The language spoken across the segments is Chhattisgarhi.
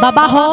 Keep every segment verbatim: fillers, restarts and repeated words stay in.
बाबा हो,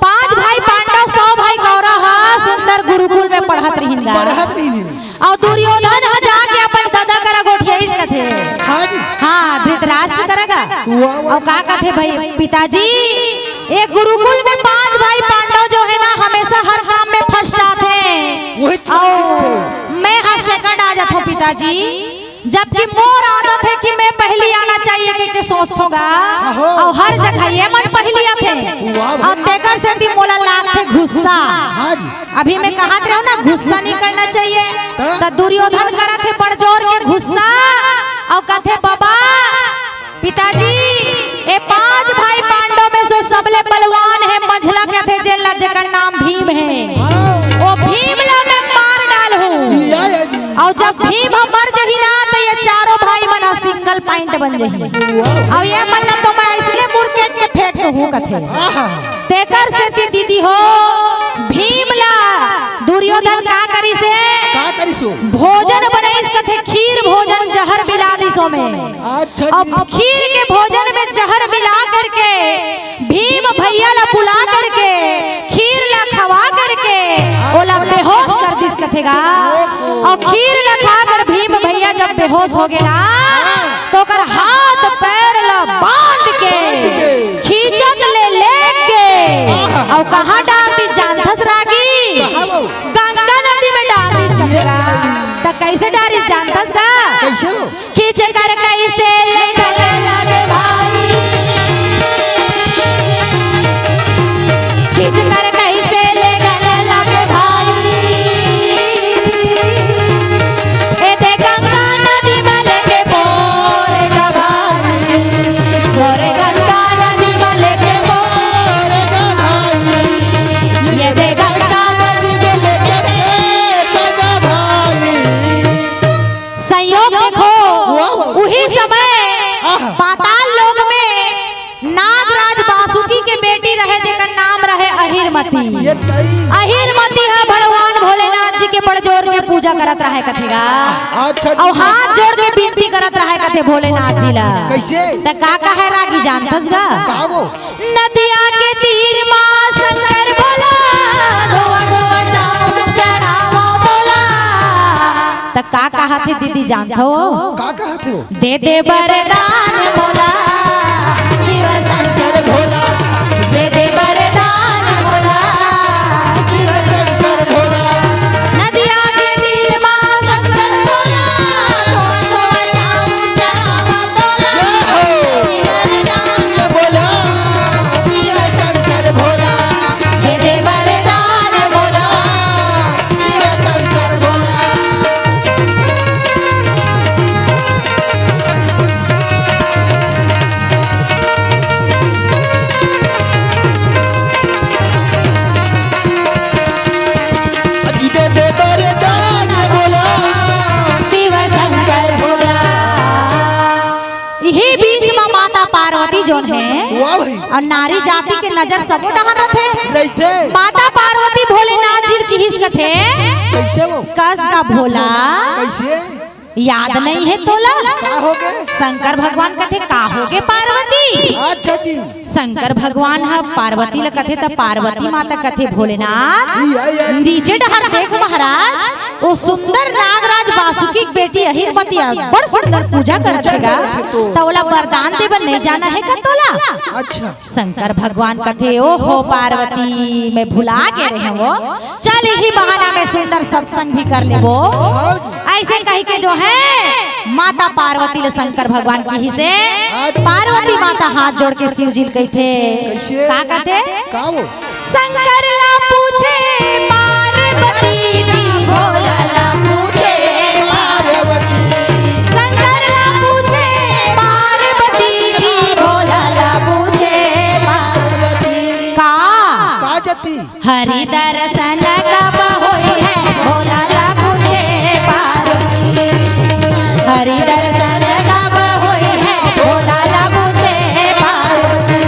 पांच भाई पांडव, सौ भाई कौरव ह सुंदर गुरुकुल में पढ़त रहिन गा। पढ़त रहिन। अउ दुर्योधन ह जाके अपन ददा करा गोठियाइस कथे। हाँ जी। हाँ, धृतराष्ट्र करा गा। वाह, वाह। अउ का कथे भाई, पिताजी, ये गुरुकुल में पांच भाई पांडव जो है ना, हमेशा हर काम में फर्स्ट आथे। वही तो अउ मैं हा सेकंड आ जाथों पिताजी। जबकि मोर आदत हे कि मैं पहली आना चाहिए कहिके सोचथों गा। आहो। अउ हर जगह ये मन पहली आथे। वाह भाई। अउ तेकर सेती मोला लागथे गुस्सा। हाँ जी। अभी मैं कहत रहेंव ना, गुस्सा नहीं करना चाहिए। त? त दुर्योधन करत हे बड़ जोर के गुस्सा। अउ कथे, बाबा, पिताजी, ये पांच भाई पांडव में से सबले बलवान हे, मंझला कथे जेला, जेकर नाम भीम हे। हाँ। वो भीम ला मैं मार डालहूँ। या, या, या। अउ जब भीम ह मर जही ना, त ये चारों भाई मन ह सिंगल पॉइंट बन जही। वाह। अउ ये मन ला तो मैं इसलिए मुरकेट के फेंक दूँ कथे। आहा। तेकर सेती दीदी हो, भीम ला दुर्योधन का करिस हे? का करिस हो? भोजन बनाइस कथे, खीर भोजन जहर मिला दिस ओमे। अच्छा जी। अब खीर के भोजन में जहर मिला करके भीम भैया ला बुला करके खीर ला खवा करके ओला बेहोश कर दिस कथे गा। अउ खीर ला खाकर भीम भैया जब बेहोश हो गे ना, त ओकर हाथ पैर ला बांध के, बांध के। खींचत ले लेके, आहा। अउ कहाँ डार दिस जानथस रागी? कहाँ वो? गंगा नदी में डार दिस कथे गा। त कइसे डारिस जानथस गा? कइसे वो? खींच कर कइसे ले गले लगे भाई, खींच कर कइसे ले गले लगे भाई। ए दे गंगा नदी में लेके बोरे का भाई, बोरे गंगा नदी में लेके बोरे का भाई, ये दे गंगा नदी में लेके बोरे का भाई। संयोग देखो, वाह, वाह। उही समय आहा। पाताल लोक में नागराज बासुकी के बेटी रहे, जेकर नाम रहे अहिरमती। ये तई। अहिरमती ह भगवान भोलेनाथ जी के बड़ जोर के पूजा करत रहे कथे गा। अच्छा जी। अउ हाथ जोड़ के विनती करत रहे कथे भोलेनाथ जी ला। कइसे? त का कहे रागी जानथस गा? का वो? नदिया के तीर मा शंकर भोला, धोवा धोवा चाउर चढ़ावा भोला। त का कहत हे दीदी जानथो? का कहत हे वो? दे दे वरदान भोला, शिव शंकर भोला, दे दे वरदान भोला, शिव शंकर भोला। नदिया के तीर मा शंकर भोला, धोवा धोवा चाउर चढ़ावा भोला। जय हो। बोला, शिव शंकर भोला, दे दे वरदान भोला, शिव शंकर भोला। अजी दे दे वरदान भोला, शिव शंकर भोला। इही बीच म माता पार्वती जोन हे, वाह भाई। अउ नारी जाति के नजर सबो डहर रथे। रहिथे। माता पार्वती भोलेनाथ जी ल किहिस कथे, कइसे वो? कस का भोला, कइसे? याद नइ हे तोला? का होगे? शंकर भगवान कथे, का होगे पार्वती? अच्छा जी। शंकर भगवान ह पार्वती ल कथे, त पार्वती माता कथे, भोलेनाथ, ई, आई, आई। नीचे डहर देख महाराज, ओ सुंदर नागराज बासुकी के बेटी अहिरमती ह बड़ सुंदर पूजा करत हे गा। पूजा करत हे तो। त ओला वरदान दे बर नइ जाना हे का तोला? अच्छा। शंकर भगवान कथे, "ओहो पार्वती, मैं भुला गे रहेंव वो। चल, इही बहाना में सुंदर सत्संग भी कर लेबो।" हाँ। अइसे कहिके जो हे माता पार्वती ल शंकर भगवान किहिस हे। अच्छा। पार्वती माता हाथ जोड़ के शिव जी ल कहिथे। कइसे? का कहिथे? का वो? शंकर ला पूछे पार्वती जी, भोला ला पूछे पार्वती। शंकर ला पूछे पार्वती जी, भोला ला पूछे पार्वती। का? का जती? हरि दर्शन कब होई है, भोला ला पूछे पार्वती। हरि दर्शन कब होई है, भोला ला पूछे पार्वती।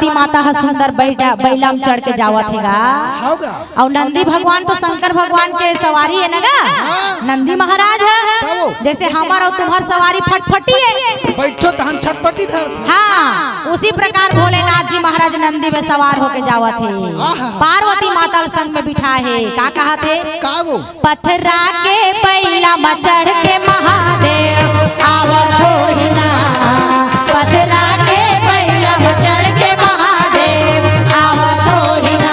पार्वती माता ह सुंदर बैठा, बैला म चढ़ के जावत हे गा। हव गा। अउ नंदी भगवान तो शंकर भगवान के सवारी हे ना गा। हाँ। नंदी महाराज ह। तब वो। जैसे हमर अउ तुम्हर सवारी फटफटी हे। बइठो तहन छटपटी धर। हाँ, उसी प्रकार भोलेनाथ जी महाराज नंदी में सवार होके जावत हे। आहा। पार्वती माता ल संग में बिठा हे। का कहत हे? का वो? पथरा के बैला म चढ़ के महादेव आवत होही ना। पथरा के बैला म चढ़ के महादेव आवत होही ना।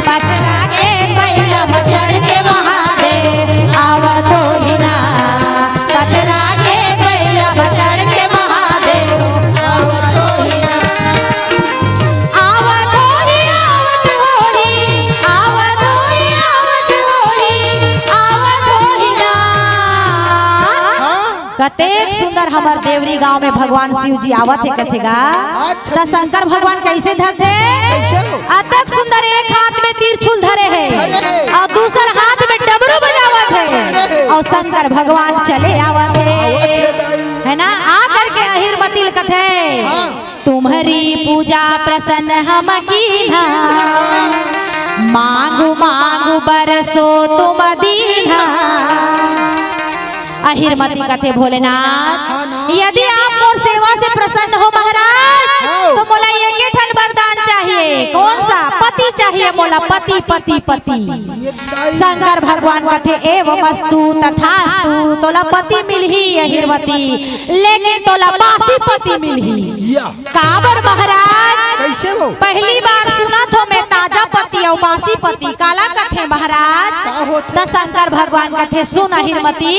पथरा के बैला म चढ़ के महादेव आवत होही ना। पथरा के बैला म चढ़ के महादेव आवत होही ना। आवत होही, आवत होही, आवत होही, आवत होही, आवत होही ना। हाँ। कतेक सुंदर हमर देवरी गांव में भगवान शिव जी आवत हे कथे गा। अच्छा। त शंकर भगवान कैसे धरथे? कैसे हो? अतक सुंदर एक हाथ में त्रिशूल धरे हे। धरे हे। अउ दूसर हाथ में डमरू बजावत हे। अरे। अउ शंकर भगवान चले आवत हे। आवत हे दाई। हे ना? आ करके अहिरमती ल कथे। हाँ। तुम्हरी पूजा प्रसन्न हम कीन्हा, मांगू मांगू बरसो तुम दीन्हा। अहिरमती कथे भोलेनाथ, हाँ ना। यदि आप मोर सेवा से प्रसन्न हो महाराज, हाँ। तो मोला एके ठन वरदान चाहिए। कौन सा? पति चाहिए मोला, पति, पति, पति। ये दाई। शंकर भगवान कथे, "एवमस्तु तथास्तु, तोला पति मिलही अहिरमती, लेकिन तोला बासी पति मिलही।" या। काबर महाराज? कैसे वो? पहली बार सुनत हो मैं ताजा पति अउ बासी पति। काला कथे महाराज? का होथे? त शंकर भगवान कथे, "सुन अहिरमती,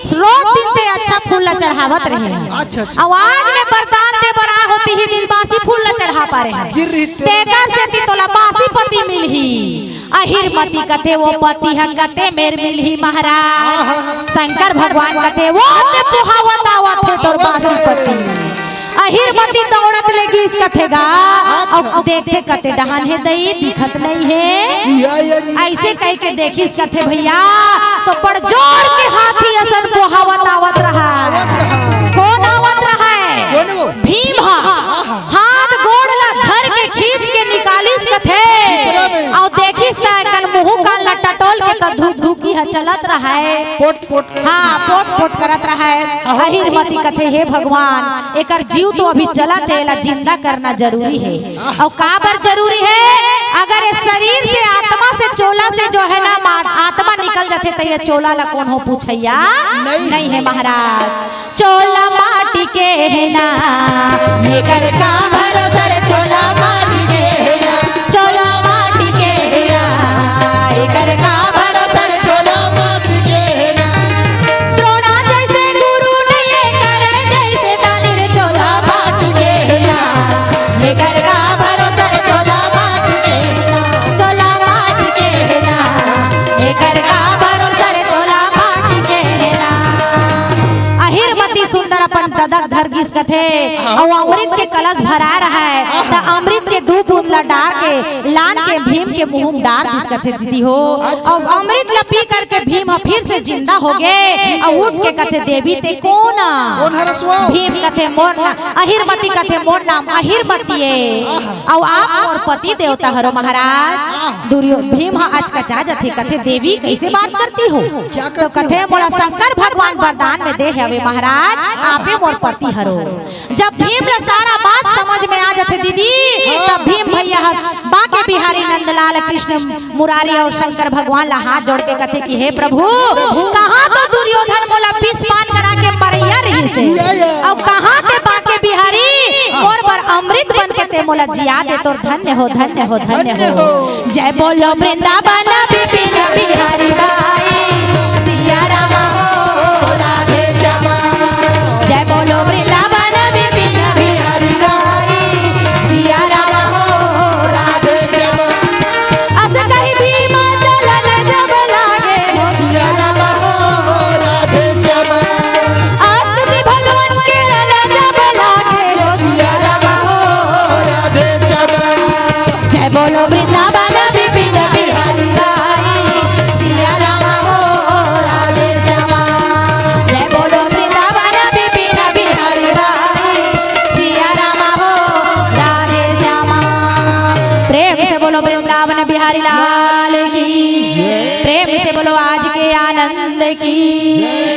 रोज दिन ते अच्छा फूल ला चढ़ावत रहे हस। अच्छा, अच्छा। अउ आज मैं वरदान दे बर आय हों, तिही दिन बासी फूल ला चढ़ा पारे हस। गिर रही तेरे। तेकर सेती तोला बासी पति मिलही।" अहिरमती कथे, "वो पति ह कते मेर मिलही महाराज?" आहा। शंकर भगवान कथे, "वो ते पुहावत आवत हे तोर बासी पति।" अहिरमती दौड़त ले गिस कथे गा, अच्छा। अउ देखथे कते डहान हे दई, दिखत नइ हे। या, या, या। अइसे कहिके देखिस कथे भइया, तो बड़ जोर के हाथी असन पुहावत आवत रहय। आवत रहय। कोन आवत रहय? कोन वो? भीम ह। आहा। हाथ गोड़ ला धर के खींच के निकालिस कथे। चिपरा में। अउ देखिस त एकन मुहूं कान ला टटोल के त धुकधुकी ह चलत रहय। पोट पोट करत हाँ, रहय। पोट पोट करत रहय। अहो। अहिरमती कथे, "हे भगवान, एकर जीव तो अभी जलत हे, एला जिंदा करना जरूरी हे।" अउ काबर जरूरी हे? अगर ये शरीर से, आत्मा से, चोला से जो है ना, मा-, आत्मा निकल जाथे, त ये चोला ला कोन हो पूछइया? नहीं। नहीं हे महाराज। चोला माटी के हे ना, एकर का भरोसा रे, चोला माटी के हे ना, चोला माटी के हे ना, एकर का भरोसा रे, चोला माटी के हे ना। द्रोणा जइसे गुरु नइ हे, कर्ण जइसे दानी रे, चोला माटी के हे ना, एकर का भरोसा रे, चोला माटी के हे ना, चोला माटी के हे ना, एकर का भरोसा रे, चोला माटी के हे ना। अहिरमती सुंदर अपन ददा धर गिस कथे, हाँ। अउ अमृत के कलश भरा रहय, त अमृत के दू बूंद ला डार के लान के भीम के मुंह म डार दिस कथे दीदी हो। अच्छा। अउ अमृत ला पी करके भीम ह फिर से जिंदा हो गे, अउ उठ के कथे, "देवी ते कोन?" कोन हरस वो? भीम कथे, "मोर ना-, अहिरमती कथे, मोर नाम अहिरमती ए। आहा। अउ आप मोर पति देवता हरो महाराज।" आहा। दुर्यो-, भीम ह अचकचा जथे, कथे, "देवी कइसे बात करती हो?" क्या तो करती हो? कथे, "मोला शंकर भगवान वरदान में दे हवे महाराज, आपे मोर पति हरो।" जब भीम ला सारा बात समझ में आ जाथे दीदी, हाँ। तब भीम भैया ह बांके बिहारी नंदलाल कृष्ण मुरारी अउ शंकर भगवान ला हाथ जोड़ के कथे कि हे प्रभु, कहाँ तो दुर्योधन मोला विष पान करा के मरइया रहिस हे, या, या। अउ कहाँ ते बांके बिहारी मोर बर अमृत बन के ते मोला जिया दे, तोर धन्य हो, धन्य हो, धन्य धन्य हो। हो। जय बोलो वृंदावन विपिन बिहारी भाई, सिया राम हो राधे श्याम। जय बोलो वृंदावन विपिन बिहारी भाई, सिया राम हो राधे श्याम। अस कहि भीम चलन जब लागे, सिया राम हो राधे श्याम। अस्तुति भगवन के लन जब लागे, सिया राम हो राधे श्याम। जय बोलो वृंदावन विपिन बिहारी भाई, सिया राम हो की।